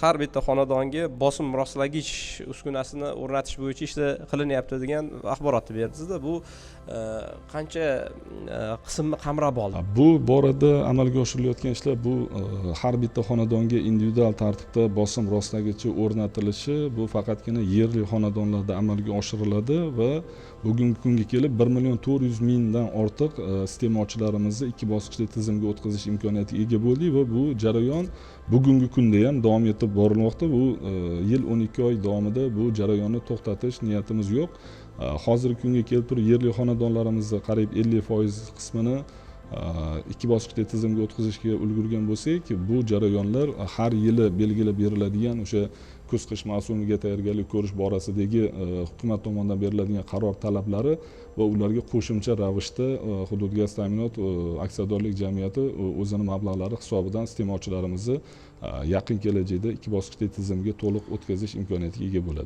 Har bitta xonadonga bosim rostlagich uskunasini o'rnatish bo'yicha ishlar qilinyapti degan axborotni berdingizda. Bu qancha qismni qamrab oldi? Bu borada amalga oshirilayotgan ishlar, bu har bitta xonadonga individual tartibda bosim rostlagichi o'rnatilishi, bu faqatgina yerli xonadonlarda amalga oshiriladi va bugungi kunga kelib 1 400 000dan ortiq iste'molchilarimizni ikki bosqichli tizimga o'tkazish imkoniyatiga ega bo'ldik va bu jarayon bugungi kunda ham davom etib borilmoqda. Bu yil 12 oy davomida bu jarayonni to'xtatish niyatimiz yo'q. Hozirgi kunga kelib turib yerli xonadonlarimizni qariyb 50% qismini ikki bosqichli tizimga o'tkazishga ulgurgan bo'lsak, bu jarayonlar har yili belgilab beriladigan o'sha kuz qish mavsumiga tayyorgarlik ko'rish borasidagi hukumat tomonidan beriladigan qaror talablari va ularga qo'shimcha ravishda Hududgaz ta'minot aksiyadorlik jamiyati o'zini mablag'lari hisobidan iste'molchilarimizni yaqin kelajakda ikki bosqichli tizimga to'liq o'tkazish imkoniyatiga ega bo'ladi.